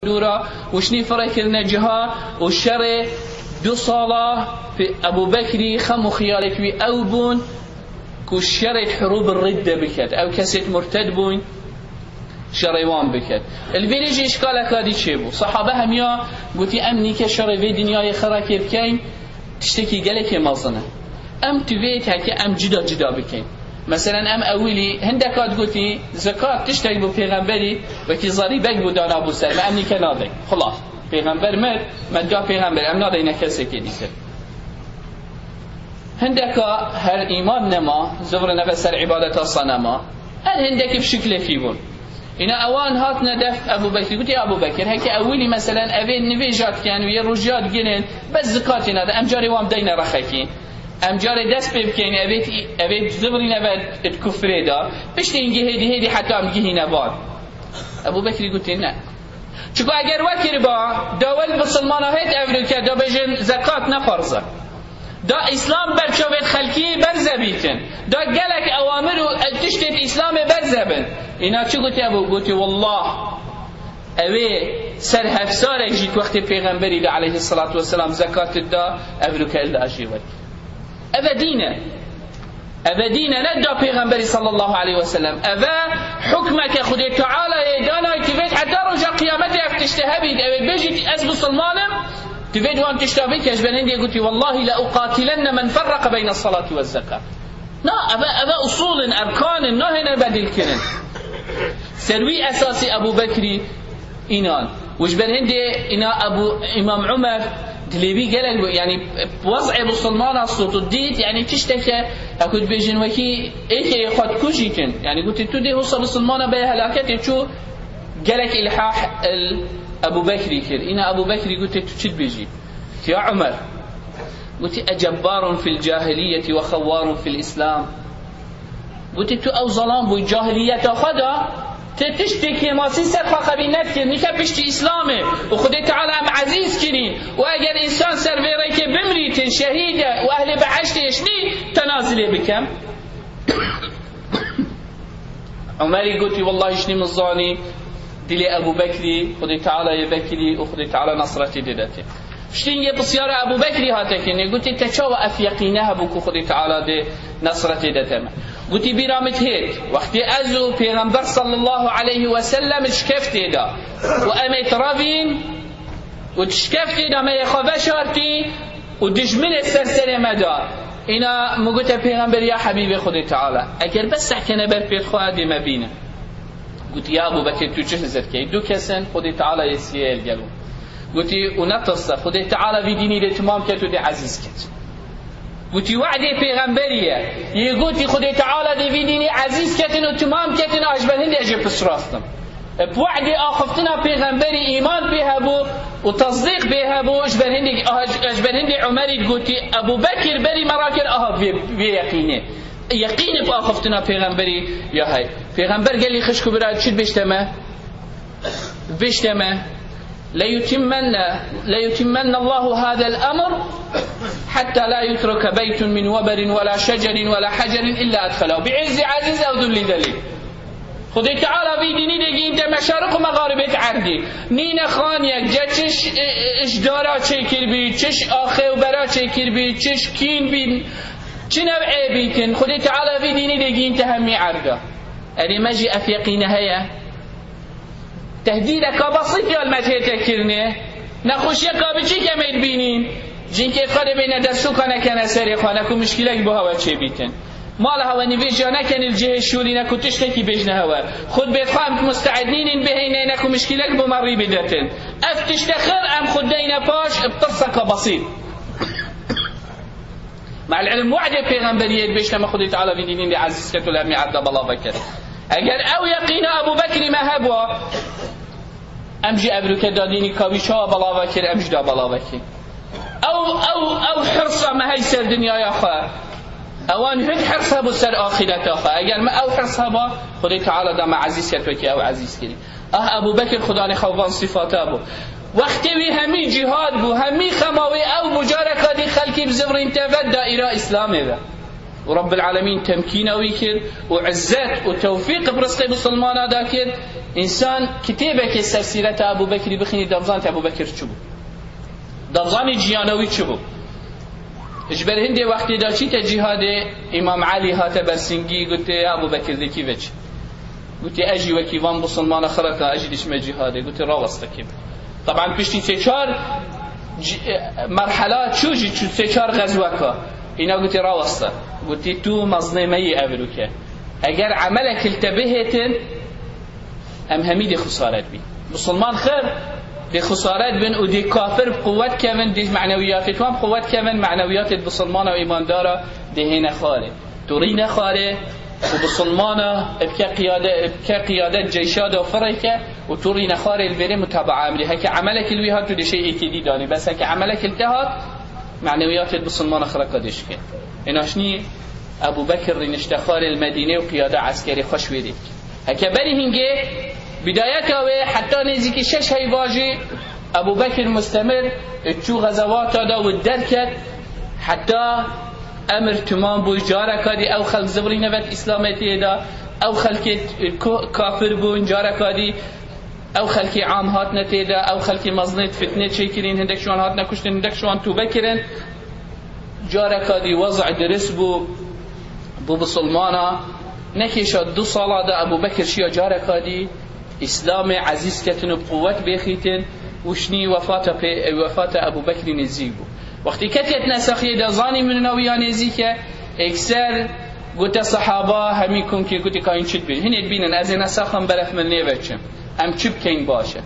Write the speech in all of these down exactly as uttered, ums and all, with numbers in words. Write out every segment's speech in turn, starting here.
dûra û şinî firê kirine ciha û şerê du sala Ebu Bekrî xem û xiyalek wî ew bûn ku şerê hurûb ridde biket. Ew kesêt murted bûn, şerê wan biket. Li vêrê jî îşkaleka dî çêbû. Sahabe hemiya gotî, em nîke şerê vê dinyayê xerakê bikeyn, tiştekî gelekê mezin e. Em tu vê yekê em cida cida bikeyn. Meselen, em ewilî hindeka digotî, zekat tiştek bû pêxemberî, wekî zerîbek bû danabû ser me, em nîke nadeyn. Xulas, pêxember mir, me da pêxember, em nadeyne kesekê dîtir. Hindeka her îman nema, zivrine ve ser îbadeta sanema. Her hindekî bi şiklekî bûn. Îna ewan hatine def Ebu Bekirî. Gotî, Ebu Bekir, heke ewilî, meselen, evê nivêja dikin û yê rojya digirin, bes zikatî nade, em carê wan bideyne rexekî. Em carê dest pê bikeyn, evê, evê zivrîne ve di kufrê de. Piştî hingî hêdî hêdî heta em gihîne van. Ebu Bekirî gotî, ne. Çiko eger wekiriba, da wel bisilmana hêt evrûke, da bêjin zekat ne ferz e. Da Îslam ber çavêt xelkî berze bîtin. Da gelek ewamir û tiştêt Îslamê berze bin. Îna çi gotî Ebu? Gotî, wallah, ewê ser hevsarek jî wextê pêxemberî de aleyhissalatu vesselam zekat da, evrûke li ajê wekir. Eve dîn e. Eve dîn e, ne da pêxemberî sallallahu aleyhi ve sellem. Eve hukmeke Xwedê Teala yê dana ki vêt heta roja qiyametê ev tişte hebît. Ew ê bêjît, ez musulman im, tu vêt wan tişta bike. Ji ber hindê gotî, "Wallahi le uqatilenne men ferraka beyne salati ve zeka." Na, eve, eve usul in, erkan in, nahêne bedil kirin. Ser wî esasî Ebu Bekrî Înan. Û ji ber hindê îna Ebu, Îmam Umer dilê wî gelek bû, yanî wez'ê musulmana sot û dît, yanî tişteke, ya ku dibêjin wekî êkê yê xwe dikujîtin. Yanî gotî, tu dê wisa musulmana beye helaketê, çû gelek îlhah il Ebu Bekrî kir. Îna Ebu Bekrî gotê, tu çi dibêjî? Ya Umer. Gotî, "Ecebbarun fil cahiliyeti ve xewwarun fil Îslam." Gotî, "Tu ew zalam bû, cahiliyeta xwe de, tu tiştê kêmasî ser xwe xebî nedikir, nîke piştî Îslamê û Xwedê Teala em ezîz kirî û eger însan ser vê rêkê bimrîtin, şehîd e û ehlê beheştê şinî, te nazilê bikem." Umerî gotî, "Wellahî şinî min zanî, dilê Ebu Bekrî, Xwedê Teala yê vekirî û Xwedê Teala nasretê dê detê." Piştî hingê pisyara Ebu Bekrî hate kirinê, gotî, "Te çawa ev yeqîne hebû ku Xwedê Teala dê nesretê dete me?" Gotî, "Bîra min dihêt, wextê ez û Pêxember sallallahu aleyhi ve sellem şikeftê de û em ê tirevîn û di şikeftê de me yê xwe veşartî û dijminê ser serê me da." Îna min gote, "Pêxember, ya hebîbê Xwedê Teala, eger bes sehkene ber pêt xwe dê me bîne." Gotî, "Ya Ebu Bekir, tu çi hizir key? Du kes in, Xwedê Teala yê siyê li gel û." Gotî, "Û netirse, Xwedê Teala vî dînî dê timam ket û dê ezîz ket." Gotî, "We'dê pêxemberî ye. Yê gotî Xwedê Teala dê vî dînî ezîz ketin û timam ketin, a ji ber hindê ez jê piştrast im." E, bi we'dê axiftina pêxemberî îman pê hebû û tesdîq pê hebû, ji ber hindê, a, ji ber hindê Umerî digotî, "Ebu Bekir berî me rakir, aha vê, vê yeqînê." Yeqînê bi axiftina pêxemberî ya hey. Pêxember gelî xişk û bira çi dibêjte me? Dibêjte me, "Leyutimmenne, leyutimmenne Allahu hadel emr hatta la yutreke beytun min weberin ve la şecerin ve la hacerin illa edxelahu bi izzi aziz ew zulli zelîl." Xwedê Teala vî dînî dê gînte meşariq û mexaribêt erdî. Nîne xaniyek, ce çiş, e, e, ji dara çêkiribî, çiş axê û bera çêkiribî, çiş kîn bîn, çi nev ê bîtin. Xwedê Teala vî dînî dê gînte hemî erda. Erê me jî ev yeqîne heye. Tehdîdeka besît ya li me tête kirinê. Nexweşiyeka biçîk em ê dibînîn. Jinkê xwe dê bêne dest û ka nekene serê xwe, ne ku mişkîlek bo hewe çêbîtin. Mala hewe nivêja nekenî li cihê şûrî, ne ku tiştekî bêjne hewe. Xwe dibê xwe em musteed nînin bihêne, ne ku mişkîlek bo me rî bidetin. Ev tişte xir em xwe deyne paş bi tirseka besît. Me'l ilm we'dê pêxemberiyê dibêjte me Xwedê Teala vî dînî dê ezîz ket û li hemî erda belav veket. Eger ew yeqîna Ebû Bekrî me hebûa, em jî evrûke da dînî ka wî çawa belav vekir, em jî da belav vekin. Ew, ew, ew hirsa me hey ser dinyaya xwe. Ewan hûn hirs hebû ser axîreta xwe. Eger me ew hirs heba, Xwedê Teala da me ezîz ket wekî ew ezîz kirî. Ah, Ebû Bekir Xudanê xwe van sifata bû. Wextê wî hemî cîhad bû, hemî xema wê ew bû, careka dî xelkî bizivirîn teved daîra Îslamê ve. û Rabbil Alemîn temkîna wî kir û izzet û tewfîq bi rizqê misilmana da kir. Însan kitêbekê ser sîreta Ebû Bekirî bixînî, dizanî Ebû Bekir çi bû. Dizanî jiyana wî çi bû. Ji ber hindê wextê de çîte cîhadê, Îmam Elî hate bersingî, gotê, "Ebû Bekir, dê kî veçî?" Gotê, "Ez jî wekî van misilmana xireka, ez jî diçime cîhadê." Gotê, "Raweste kê." Teban piştî sê çar c-, merhela çû jî çû sê çar xezweka. Îna gotê, "Raweste." Gotê, "Tu mezinê me yî evrûke. Eger emelek li te bihêtin, em hemî dê xesaret bîn. Misilman xir dê xesaret bin û dê kafir bi quwet kevin, dê manewiyatê wan bi quwet kevin, manewiyatê misilmana û îmandara dê hêne xwarê. Tu rîne xwarê û misilmana bike qiyade, bike qiyadet ceyşa da firêke û tu rîne xwarê li vêrê mutabaa emrê. Heke emelek li wî hat, tu dê şey êkê dî danî. Bes heke emelek li te hat, manewiyatê misilmana xireka dê şike." Êna şinî Ebû Bekir rînişte xwarê li Medînê û qiyada eskerê xwe ji wê dê dike. Heke berî hingê, bidayeta wê heta nêzîkî şeş heyva jî Ebû Bekir mustemir çû xezewata da û derket, heta emir timam bû, careka dî ew xelk zivirîne vet Îslametiyê de, ew xelkê ku-, kafir bûn, careka dî ew xelkê am hatine tê de, ew xelkê mezinê fitne çêkirîn, hindek ji wan hatine kuştin, hindek ji wan tûbe kirin. Careka dî wezî dirist bû, bû bisilmana. Nekêşa du sala de Ebû Bekir şiya careka dî Îslamê ezîz ketin û bi quwet bêxîtin û şinî wefata pê, wefata Ebû Bekrî nêzîk bû. Wextî ketiye di nesaxiyê de, zanî mirina wî ya nêzîk e, êkser gote sehaba, hemî kom kir, gotî, "Ka hîn çi dibînin? Hinê dibînin, ez ê nesaxan beref min nêveçim. Em çi bikeyn baş e?"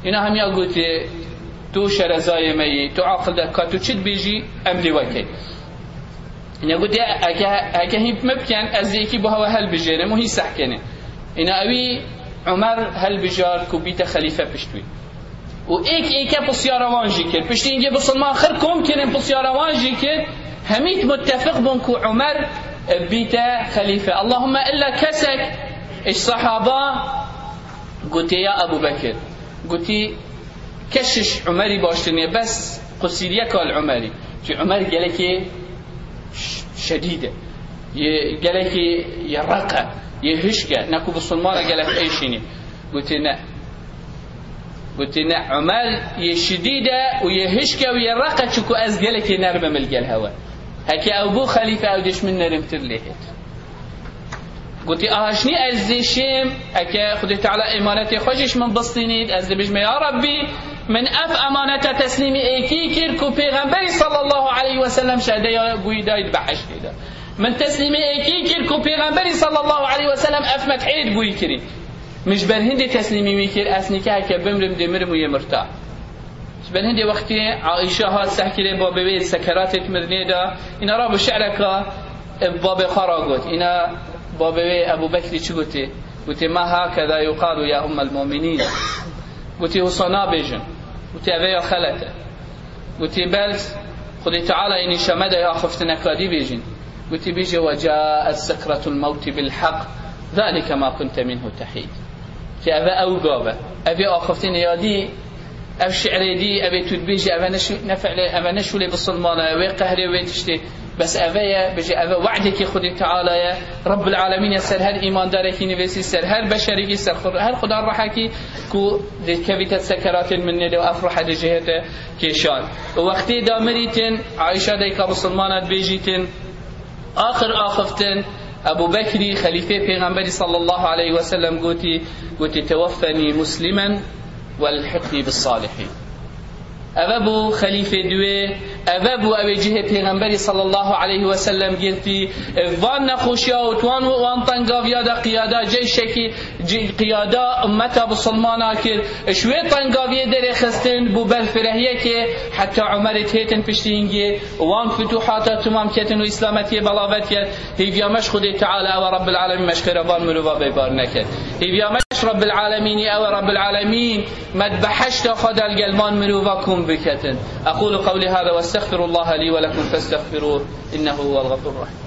Îna hemiya gotê, "Tu şerezayê me yî, tu aqil de, ka tu çi dibêjî, em dê we keyn." Îna gotê, "Heke, heke hîn bi me bikin, ez ê yekî bo hewe helbijêrim û hîn seh kenê." Îna ewî Umer helbijart ku bîte xelîfe pişt wî. Û êk êke pisyara wan jî kir. Piştî hingê bisilman xir kom kirin, pisyara wan jî kir. Hemî mutefiq bûn ku Umer, e, bîte xelîfe. Allahûmme illa kesek ji sehaba gotê, "Ya Ebû Bekir," gotî, "keşiş Umerî baştir nîye, bes qusîriyeka li Umerî." Çi Umer gelekê ş-, şedîd e. Yê gelekê yê req e, yê hişk e, ne ku bisilmana gelek êşînî. Gotê, "Ne." Gotê, "Ne, Umer yê şidîd e û yê hişk e û yê req e, çiku ez gelekê nerm im li gel hewe. Heke ew bû xelîfe, ew dê ji min nermtir lê hêt." Gotî, "Aha şinî ez dê şêm, heke Xwedê Teala emanetê xwe jî ji min bistînît, ez dê bêjime, ya Rabbî, min ev emaneta teslîmî êkî kir ku Pêxemberî sallallahu aleyhi ve sellem şehdeya bûyî dayî di behiştê de. Min teslîmî êkî kir ku Pêxemberî sallallahu aleyhi ve sellem ev methê di bûyî kirî." Min ji ber hindê teslîmî wî kir, ez nîke heke bimrim, dê mirim û yê mirta. Ji ber hindê wextê Aîşe hat sehkirê babê wê sekeratê mirinê de, îna rabû şi'reka, e, babê xwe ra got. Îna babê wê Ebû Bekrî çi gotê? Gotê, "Ma hakeza yuqalu ya ummel mu'minîn." Gotê, "Wisa nabêjin." Gotê, "Eve ya xelet e." Gotî, "Bel Xwedê Teala ê nîşa me daye axiftineka dî bêjin." Gotî, "Bêje, ve caet sekretul mewtî bil heq, zalike ma kunte minhu tehîd." Ki eve ew gav e. Evê axiftinê ya dî, ev şi'rê dî, evê tu dibêjî, eve ne şi-, ne fi'lê, eve ne şûlê bisilmana ye, wê qehrê wê tiştê. Bes eve ye, bêje, eve we'dekî Xwedê Teala ye. Rabbil Alemîn e ser her îmandarekî nivîsî, ser her beşerekî, ser xu-, her xudan rehekî ku dikevîte sekeratên min nêde û ev rehe dê jê hete kêşan. Û wextê da mirîtin, Aîşa dayika misilmana dibêjîtin, axir axiftin, Ebû Bekrî, xelîfê Pêxemberî sallallahu aleyhi ve sellem gotî, gotî, "Teweffenî muslimen welhiqnî bis salihîn." Eve bû xelîfê duwê, eve bû ewê cihê Pêxemberî sallallahu aleyhi ve sellem girtî, van nexweşiya û wan, wan tengaviya de qiyada ceyşekî, ci-, qiyada ummeta bisilmana kir, ji wê tengaviyê derê xistin bû ber firehiyekê, heta Umerê têtin piştî hingê, wan futuhata timam ketin û Îslametiyê belavet ket. Hêviya me ji Xwedê Teala ew e, Rabbil Alemîn me ji xêra van mirova bêbar neket. Hêviya me ji Rabbil Alemînî ew e, Rabbil Alemîn me di behişta xwe de li gel van mirova kom biketin. أقول قولي هذا وأستغفر الله لي ولكم فاستغفروه إنه هو الغفور الرحيم.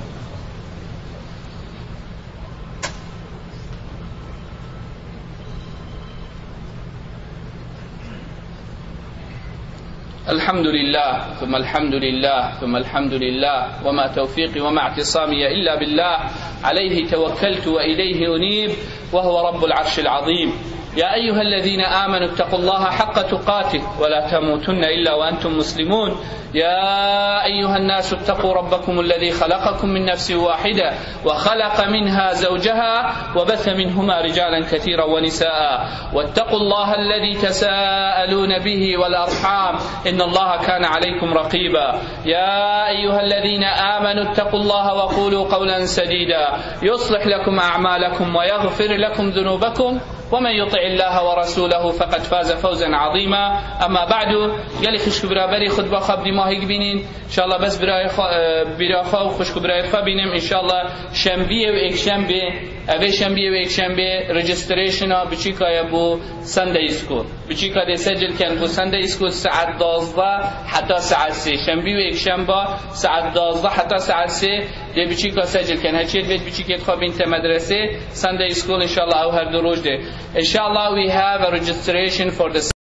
الحمد لله، ثم الحمد لله، ثم الحمد لله، وما توفيقي وما اعتصامي إلا بالله، عليه توكلت وإليه أنيب، وهو رب العرش العظيم. يا أيها الذين آمنوا اتقوا الله حق تقاته ولا تموتن إلا وأنتم مسلمون. يا أيها الناس اتقوا ربكم الذي خلقكم من نفس واحدة وخلق منها زوجها وبث منهما رجالا كثيرا ونساء واتقوا الله الذي تساءلون به والأرحام إن الله كان عليكم رقيبا. يا أيها الذين آمنوا اتقوا الله وقولوا قولا سديدا يصلح لكم أعمالكم ويغفر لكم ذنوبكم ومن يطع الله ورسوله فقد فاز فوزا عظيما. أما بعد، gelek xwişk û biraberî xutba xwe bi dîma hêk bînîn. Înşallah bes birayê xwe, e, bira xwe û xwişk û birayê xwe bînim. Înşallah şembiyê û êkşembê, evê şembiyê û êkşembê registrationa biçîka ye bo Sunday School. Biçîka dê secil ken bo Sunday School saet dazdeh heta saet sê. Şembî û êkşemba saet dazdeh heta saet sê dê biçîka secil ken. Heçiyê divêt biçîkê xwe bînte medresê Sunday School, înşallah ew her du roj dê. Inshallah we have a registration for the